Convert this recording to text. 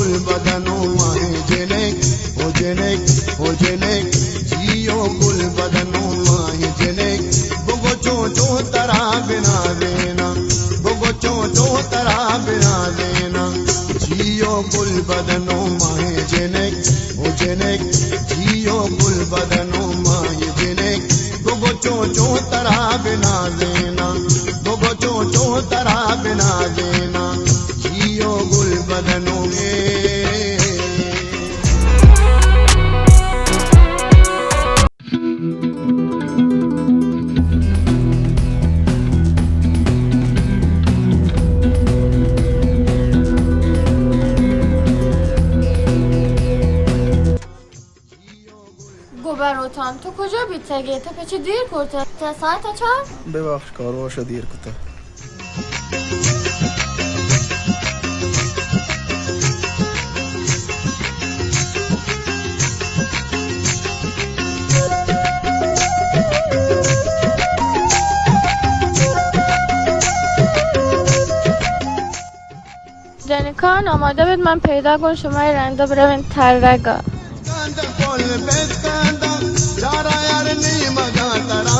گل بدن و ماہ جنک، او جنک، او جنک، جیو گل بدن و ماہ جنک، بگو چو چو ترا بنا دینا، بگو چو چو ترا بنا دینا، جیو گل بدن و ماہ جنک، او جنک، جیو گل بدن و ماہ جنک، بگو چو چو ترا بنا دینا، بگو چو چو ترا بنا دینا، جیو گل بدن و ماہ۔ گو بروتان، تو کجا بیتگے؟ تو پچی دیر کرتہ؟ تا ساعت چار؟ ببخش، کاروش دیر کتہ۔ جنکان آمادہ بیت، من پیداک اوں، شمئے رندا برویں ترگا۔ کند پل بسکند، یارا یار نیمگا ترا